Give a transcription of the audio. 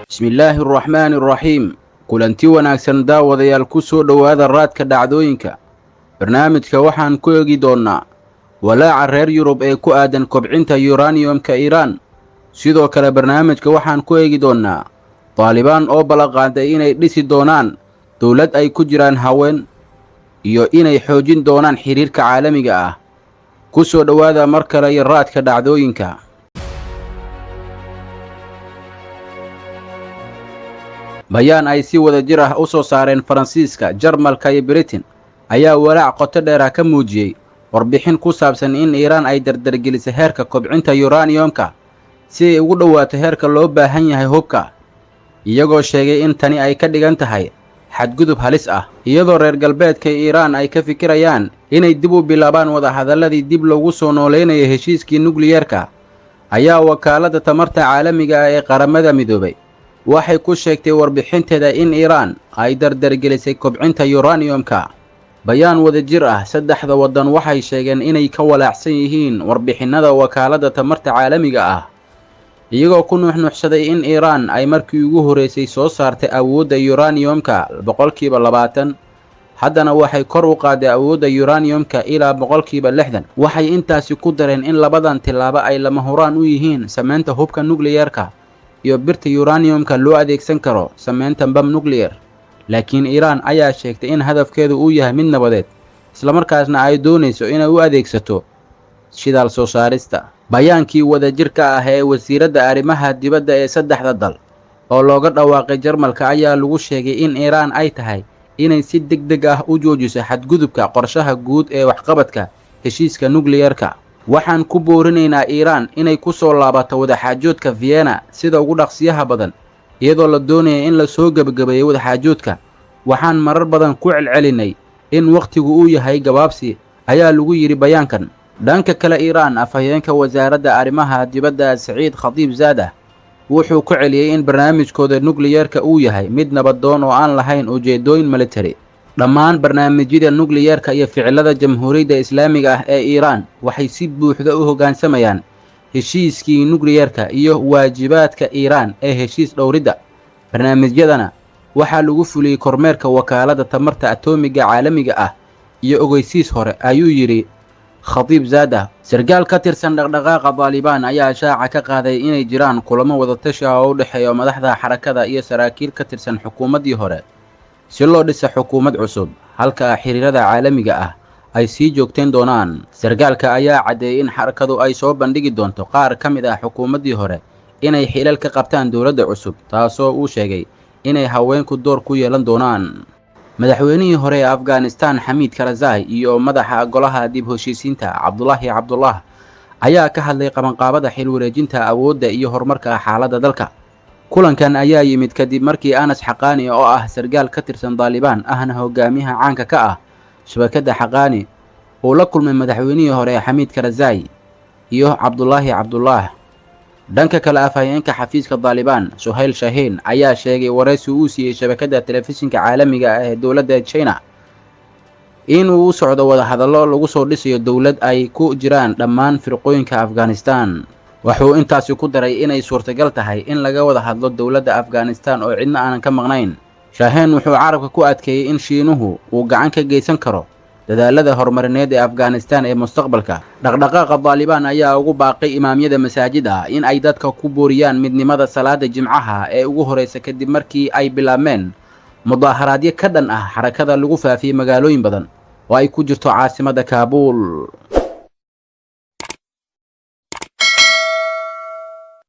Bismillaahi araxmaani araxiim. Kulanti wanaagsan daawadayaal, ku soo dhowaada Raadka Dhacdooyinka. Barnaamijka waxaan ku eegi doonnaa walaaca reer Yurub ee ku aadan kobcinta yuraniyomka Iiraan. Sidoo kale barnaamijka waxaan ku eegi doonnaa Daalibaan oo ballanqaaday inay dhisi doonaan dowlad ay ku jiraan haween iyo inay xoojin doonaan xiriirka caalamiga ah. Ku soo dhowaada mar kale iyo Raadka Dhacdooyinka. Bayaan ay si wada jir ah u soo saareen Faransiiska, Jarmalka iyo Britain ayaa walaac qoto dheer ah ka muujiyey warbixin ku saabsan in Iiraan ay dardargelisay heerka kobcinta yuraniyomka si ay ugu dhowaato heerka loo baahan yahay hubka, iyagoo sheegay in tani ay ka dhigan tahay xadgudub halis ah, iyadoo reer galbeedka Iiraan ay ka fikirayaan inay dib u bilaabaan wadahadalladii dib loogu soo nooleynaya heshiiskii nukliyeerka. Ayaa wakaaladda tamarta caalamiga ah ee Qaramada Midoobay waxay ku sheegtay warbixinteeda in Iiraan ay dardargelisay kobcinta yuraniyomka. Bayaan wadajir ah, saddexda waddan waxay sheegeen inay ka walaacsan yihiin warbixinnada wakaaladda tamarta caalamiga ah, iyagoo ku nuuxnuuxsaday in Iiraan ay markii ugu horreysay soo saartay awoodda yuraniyomka 20%, haddana waxay kor u qaaday awoodda yuraniyomka ilaa 60%. Waxay intaasi ku dareen in labadan tillaabo ay lama huraan u yihiin samaynta hubka nukliyeerka iyo birta yuraniyomka loo adeegsan karo samaynta bam nukliyer. Laakiin Iiraan ayaa sheegtay in hadafkeedu uu yahay mid nabadeed, islamarkaasna ay doonayso inay u adeegsato shidaal soo saarista. Bayaankii wadajirka ah ee wasiiradda arrimaha dibadda ee saddexda dal oo looga dhawaaqay Jarmalka ayaa lagu sheegay in Iiraan ay tahay inay si deg deg ah u joojiso xadgudubka qorshaha guud ee waxqabadka heshiiska nukliyeerka. Waxaan ku boorinaynaa Iiraan inay ku soo laabato wadaxaajoodka Vienna sida ugu dhaqsiyaha badan, iyadoo la doonaya in la soo gebagabeeyo wadaxaajoodka. Waxaan marar badan ku celcelinay in wakhtigu uu yahay gabaabsi, ayaa lagu yidhi bayaankan. Dhanka kale, Iiraan, afhayeenka wasaaradda arrimaha dibadda Saciid Khatiib Zaadah wuxuu ku celiyey in barnaamijkooda nukliyeerka uu yahay mid nabadoon oo aan lahayn ujeedooyin military. Dhammaan barnaamijyada nukliyeerka iyo ficilada Jamhuuriyadda Islaamiga ah ee Iiraan waxay si buuxda u hoggaansamayaan heshiiskii nukliyeerka iyo waajibaadka Iiraan ee heshiis dhowridda. Barnaamijyadana waxaa lagu fuliyey kormeerka wakaaladda tamarta atoomiga caalamiga ah iyo ogeysiis hore, ayuu yidhi Khatiib Zaadah. Sarkaal ka tirsan dhaqdhaqaaqa Daalibaan ayaa shaaca ka qaaday inay jiraan kulamo wadatashi ah oo u dhexeeya madaxda xarakada iyo saraakiil ka tirsan xukuumaddii hore si loo dhisa xukuumad cusub, halka xiriirada caalamiga ah ay sii joogteen doonaan. Sarkaalka ayaa caddeeyey in xarakadu ay soo bandhigi doonto qaar ka mid ah xukuumaddii hore inay xilal ka qabtaan dowladda cusub, taasoo uu sheegay inay haweenku door ku yeelan doonaan. Madaxweynihii hore ee Afghanistan Xamiid Karzai iyo madaxa golaha dib heshiisiinta Cabdulaahi Cabdullah ayaa ka hadlay qabanqaabada xil wareejinta awoodda iyo horumarka xaaladda dalka. Kulankan ayaa yimid kadib markii Anas Xaqaani, oo ah sarkaal ka tirsan Daalibaan ahna hogaamiyaha caanka ka ah shabakadda Xaqaani, uu la kulmay madaxweynihii hore Xamiid Karzai iyo Cabdulaahi Cabdullah. Dhanka kale, afhayeenka xafiiska Daalibaan Suhayl Shahiin ayaa sheegay waraysi uu siiyey shabakadda telefishinka caalamiga ah ee dowladda China inuu u socdo wadahadallo lagu soo dhisayo dowlad ay ku jiraan dhammaan firqooyinka Afghanistan. Wuxuu intaasi ku daray inay suurtagal tahay in laga wada hadlo dowladda Afghanistan oo cidna aanan ka maqnayn. Shaaheen wuxuu carabka ku adkeeyey in Shiinuhu uu gacan ka geysan karo dadaalada horumarineed ee Afghanistan ee mustaqbalka. Dhaqdhaqaaqa Daalibaan ayaa ugu baaqay imaamyada masaajid ah in ay dadka ku booriyaan midnimada salaada Jimcaha ee ugu horeysa, kadib markii ay bilaabmeen mudaaharaadyo ka dhan ah xarakada lagu faafiyey magaalooyin badan oo ay ku jirto caasimadda Kaabuul.